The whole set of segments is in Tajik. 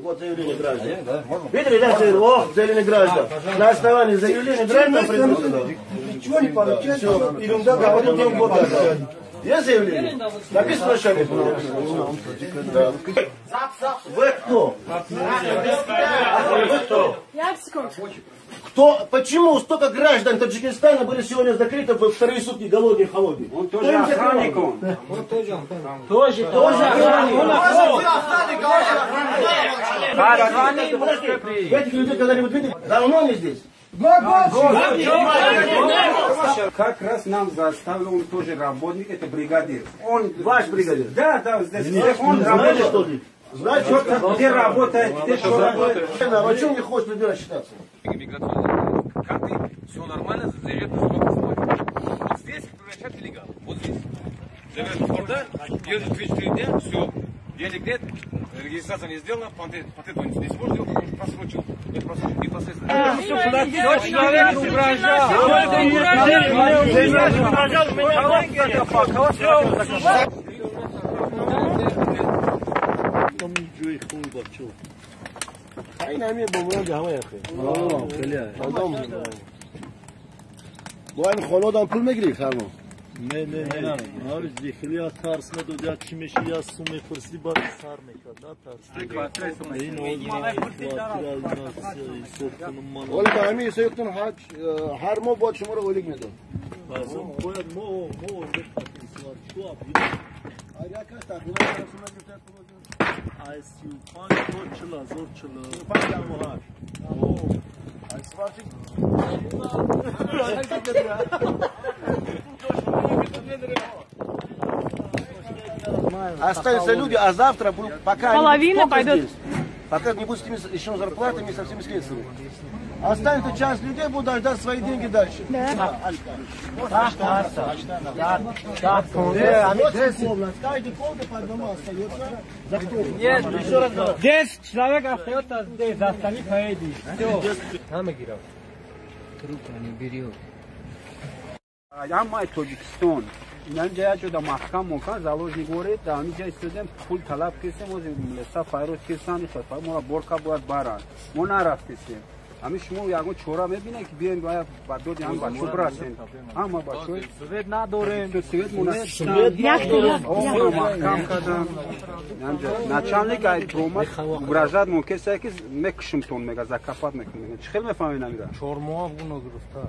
Вот заявление граждан. Видели, да, заявление граждан. На основании заявления граждан предложено. Ничего не получается. Ерунда, говорит, день года. Есть заявление? Написано, что они. Да. Вы кто? Вы кто? Кто? Почему столько граждан Таджикистана были сегодня закрыты во вторые сутки голодные, холодные? Он тоже охранник. Он тоже охранник. Подожди, этих людей когда-нибудь видели? Давно они здесь? Как раз нам заставил, он тоже работник, это бригадир. Он ваш бригадир? Да, да, здесь он работает. Знаете, где работает, где что работает. А чем не хочет людей рассчитаться? Миграционные карты, все нормально, заезжают на вот здесь превращают в нелегал. Вот здесь. Забирают паспорта, держат 3-4 дня, все. Денег нет, регистрация не сделана, патент он не сможет делать, потому что просрочил. Не просрочил, непосредственно. Человек угрожал. Бо ин хонадам пул мегирифт ҳар моҳ? Не, не, не. Хеле аз тарс медод, як чӣ меши, як сум мепурсидӣ, баъд сар мекард, на тарс. Оле ба ҳамин ҳисоби ҳар моҳ бояд шуморо ойлик медод. Бояд мо ойлик қатъи чӯ як кас тақрибан сум мегирифт? Аз 35 то 40 ҳазор, 45 Останутся люди, а завтра будут, пока половина пойдет, здесь, пока не будут с ними еще зарплатами и со всеми средствами. Останется часть людей, будут дождаться свои деньги дальше. Да. Каждый комната по одному остается. Нет, еще раз говорю. 10 человек остается здесь, остальные поедут. Все. Трубку не берет. Ҳамаи Тоҷикистон инҷа як ҷода маҳкам мокан заложник ворид, дар ҳамин ҷа истодем, пул талаб кардем, ози милиса файрод карданд, моро борка бояд баранд. Мо нарафтесем. Ҳамин шумо ягон чора мебинед, ки биёем ба доди ҳам бачо бирасем. Ҳама бачо свет надорем, свет мо маҳкам кардам. Начальник ай омад угрожать мо кесае ки мекушимтон, мега закапат мекунем. Чӣ хел мефаҳмед амира? 4 моҳ буно гирифта.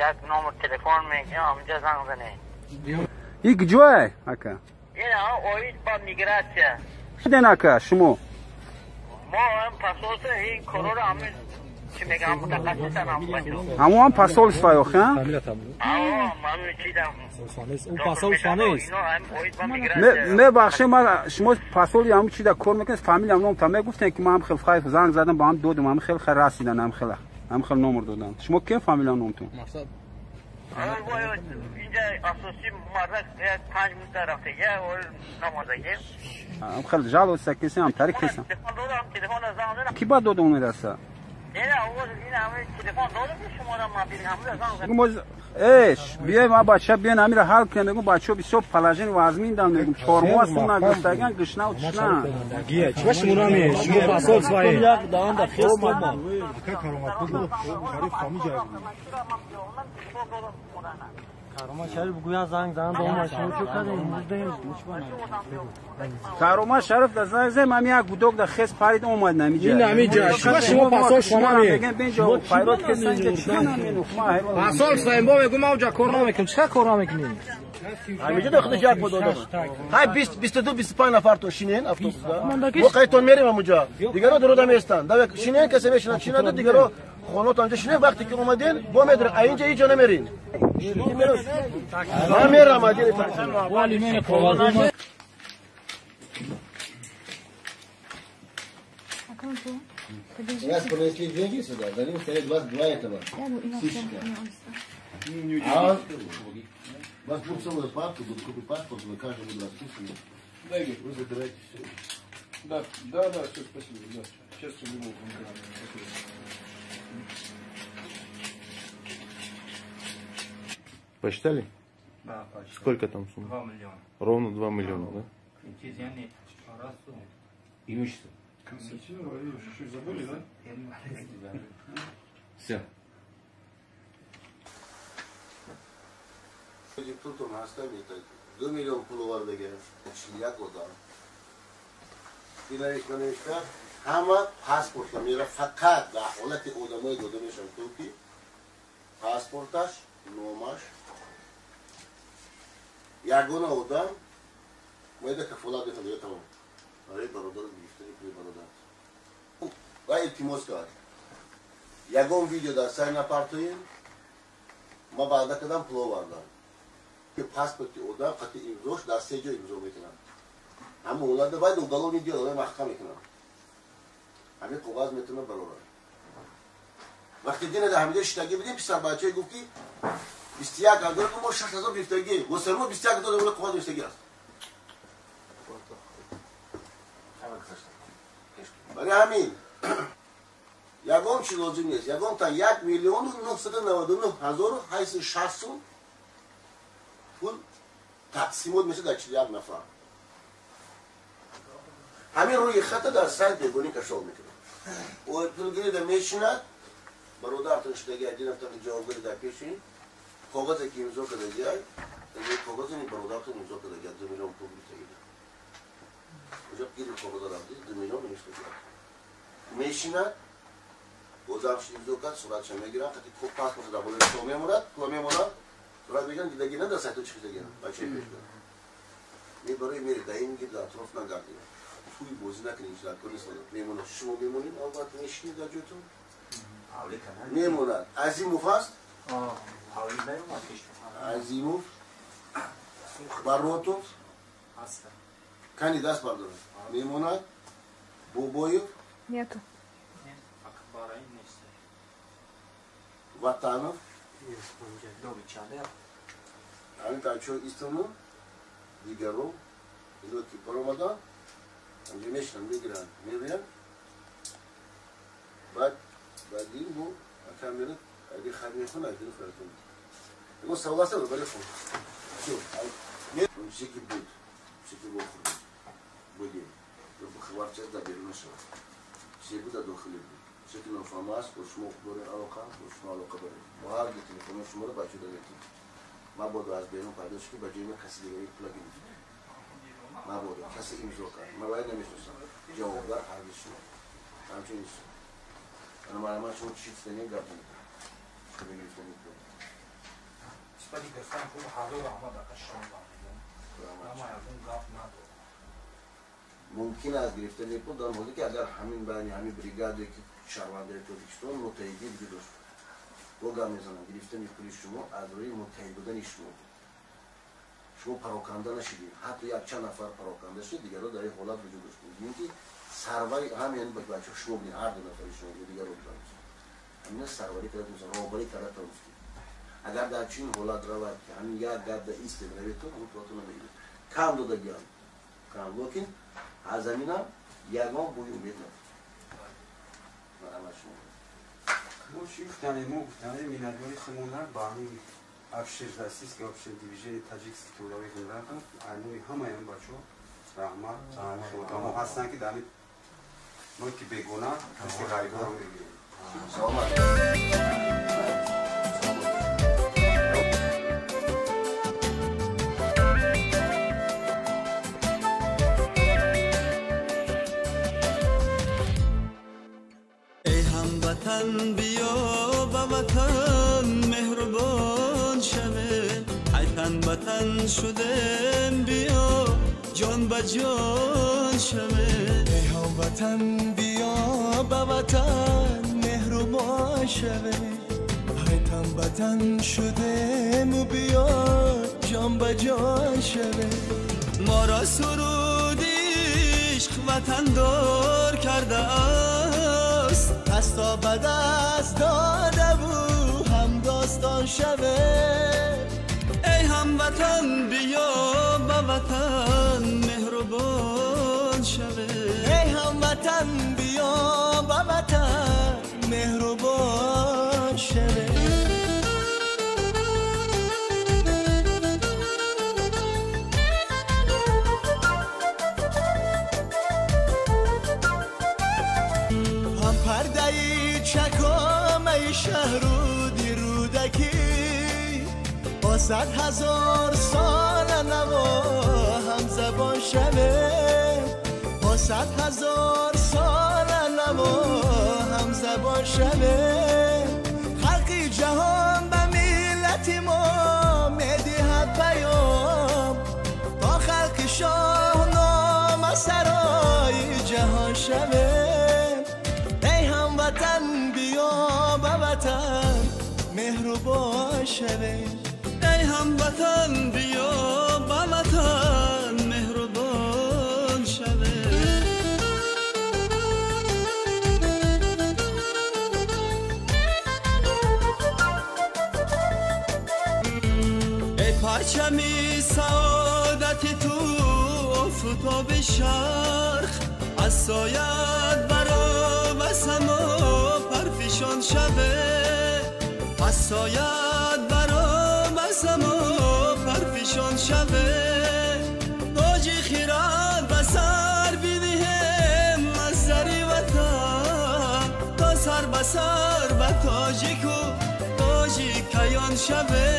Як номер телефон мегирам, ҳаминҷа занг занед. И куҷое ака? Ин оид ба мигратсия. Шуден ака шумо? Мо ҳам посольство ин корро ҳамин чӣ мегӯям мутахассисан ҳам бачо. Ҳамон ҳам посольство охи? Мебахшед, ман шумо посоли ҳамн чида кор мекунед, фамилиям номта мегуфтем ки ман ҳам хел хайф занг задам, ба ҳам додам, ҳам хел хай расидан, ҳам хел ҳам хел номер додам. Шумо кем фамилиям номтон? Ҳам хел жалоса кесем, ҳам тариқ кесем. Ки ба додам мераса? Эш, биёем, а бача биён ҳамира ҳал кунем, мегӯм бачаҳо бисёр положение вазмин дам, мегӯм 4 моҳ сум нагирифтаган, гушнаву тушна. Чиба шумо наме? Шумо посольство е. Як даанда хес тома. Карома Шариф гӯя занг зан дома шумо чӣ кардем? Карома Шариф да занг зад, ман як гудок да хес парид омад намиҷа. Ин намиҷа. Чиба шумо посольство наме? Файрод кесан ки чӣ намину? Посольство мо мегӯм ма уҷа кор намекунем. Чӣ кор намекунем? Ҳамиҷа да худаш як буд одам. Ҳай 20 22 25 нафар то шинен автобусда. Мо қайтон мерем ҳамуҷа. Дигаро дурода местанд. Да шинен касе мешинад, шинаду дигаро хонатон ҷа шинен, вақте ки омаден, бо медрем. А инҷа ҳеҷ ҷо намерин. Ман мерам адин. Раз принесли деньги сюда, за ним стоят 22 этого сыщика. А вас будут целую папку, будут купить паспорт, вы каждому будут расписаны. Вы забираете все. Да, да, да, все, спасибо. Да. Сейчас любого. Посчитали? Да, посчитали. Сколько там сумма? 2 миллиона. Ровно 2 миллиона, да? Имущество. Константин Валерьевич, что, забыли, да? Все. 2 миллион пул овардаги, 41 одам. Динавишта навишта, ҳама паспортла мера, фақат дар ҳолати одамое дода мешавад, ки паспорташ, номаш, ягона одам бояд кафолат мекунад, тамом. Барои бародар гирифтани пули бародар. Ва илтимос кард. Ягон видео дар сай напартоем, ма ваъда кардам, пул овардам. Паспорти одам қати имзош дар се ҷо имзо мекунам. Ҳама ҳолатда бояд уголовный дело маҳкам мекунам. Ҳамин коғаз метавонад барорад. Вақте дина дар ҳамиҷо шиштагӣ будем, писарбачае гуфт, ки 21 ҳазор, мо 6 ҳазор гирифтагӣ, госармо 21 ҳазор коғаз гирифтагӣ аст. Барои ҳамин ягон чи лозим нест. Ягон та 1 999 860 сум пул тақсимот мешавад дар 41 нафар. Ҳамин рӯи хата дар сайт бегонӣ кашол мекунад. Пулгирида мешинад, бародаратон шидаги один нафар ҷавобгари дар пеши коғазе ки имзо кардагиай, коғазе бародаратон имзо кардагиай, 2 миллион пул гирифтагида. Оҷа гири коғаза рафти, 2 миллион навиштагиай. Мешинад, одамш имзо кард, суратша мегирад, қати паспорт дар болои стол мемонад, пула мемонад, сурат мегиранд, дидаги на дар сайтҳо чӣ кардагианд, бачаи пешгар. Мебарои мери, дар ин гирд атроф нагардӣ. Туй бозӣ накунед, дар кор нест. Мемонад, шумо мемонед, албатта мешинед дар ҷойтон. Мемонад. Азимов аст? Азимов, Баротов, кани даст бардорад. Мемонад. Бобоев? Нету. Ватанов? Ҳамин бачаҳо истону дигаро ино ки баромаданд, ҳамҷо мешинанд, мегиранд, мебиёнд. Баъд ин бу акам мерад, аги хат мехонад, аги харатон. Ягон савол аст? Бале, хон. Всё. Чизе ки буд, чизе ки вохӯрд, будем. Хабар чиз дар берун нашавад. Чизе буд дар дохиле буд. Чизе ки нофаҳма аст, бо шумо дорем алоқа, бо шумо алоқа дорем. Мо ҳар ду телефони шуморо бачаҳо додем. Мабодо аз берун пайдо шуд, ки ба ҷои ман каси дигаре пула гирифт. Мабодо касе имзо кард. Ман вай намешиносам. Ҷавобгар ҳаргиз шумо. Ҳамчун инсон. Ана ман шумо чӣ чиз гап мезанед? Шумо гирифтани пул. Сипади гирифтани пул ҳазор раҳмат ака шумо мегӯям. Ама ягон гап надорам. Мумкин аст гирифтани пул дар ҳоле ки агар ҳамин байни ҳамин бригаде ки шаҳрвандаи Тоҷикистон муттаҳидӣ вуҷуд дошт. Бо гап мезанам, гирифтани пули шумо аз рӯи муттаҳид будани шумо буд. Шумо пароканда нашидед. Ҳатто якчанд нафар пароканда шуд, дигарро дар ин ҳолат вуҷуд дошт. Мегӯем ки сарвари ҳамин бачаҳо шумо будед, ҳар ду нафари шумо буд, дигарро буданд. Ҳамина сарварӣ карда тавонистанд, роҳбарӣ карда тавонистед. Агар дар чунин ҳолат равад, ки ҳамин як гап дар истед раведтон, ҳамин пулатон намегиред. Кам додагиам, кам, лекин аз ҳаминам ягон бӯи умед надорад. Марҳамат шумо. Мо чӣ гуфтанем? Мо гуфтанем миннатдори худмонда ба ҳамин общероссийский общее движение таджикских трудовых мигрантов, айнои ҳамаи ин бачаҳо раҳмат, одамо ҳастанд, ки дар ҳамин мулки бегона каси ғарибаро мегирем. Саломат. Эй ҳамватан, биё ба ватан меҳрубон шавем. Ай тан ба тан шудем, биё ҷон ба ҷон шавем. Эй ҳамватан, биё ба ватан меҳрубон шавем. Ай тан ба тан шудему биё ҷон ба ҷон шавем. Моро суруди ишқ ватандор кардааст. Дасто ба даст додаву ҳамдостон шавем. Эй ҳамватан, биё ба ватан меҳрубон шавем. Эй ҳамватан, биё 100,000 сол наво ҳамзабон шавем, با 100,000 сол наво ҳамзабон шавем. Халқи ҷаҳон ба миллати мо медиҳад паём, то халқи шоҳнома сарои ҷаҳон шавем. Эй ҳамватан, биё ба ватан меҳрубон шавем. Эй ҳамватан, биё ба ватан меҳрубон шавем. Эй парчами саодати ту офтоби шарқ, аз соят баро ба само парфишон шаве, аз соят баро ба само парфишон шаве. Тоҷи хирад ба сар бидиҳем аз зари ватан, то сар ба сар ба тоҷику тоҷикаён шаве.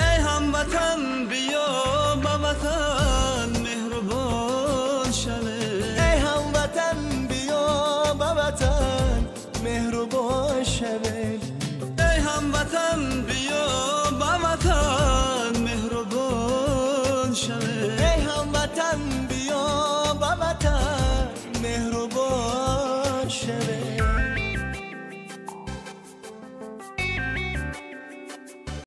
Эй ҳамватан, биё ба ватан меҳрубон шаве. Эй ҳамватан, биё ба ватан меҳрубон шаве. Эй ҳамватан, биё ба ватан меҳрубон шаве. Эй ҳамватан, биё ба ватан меҳрубон шаве.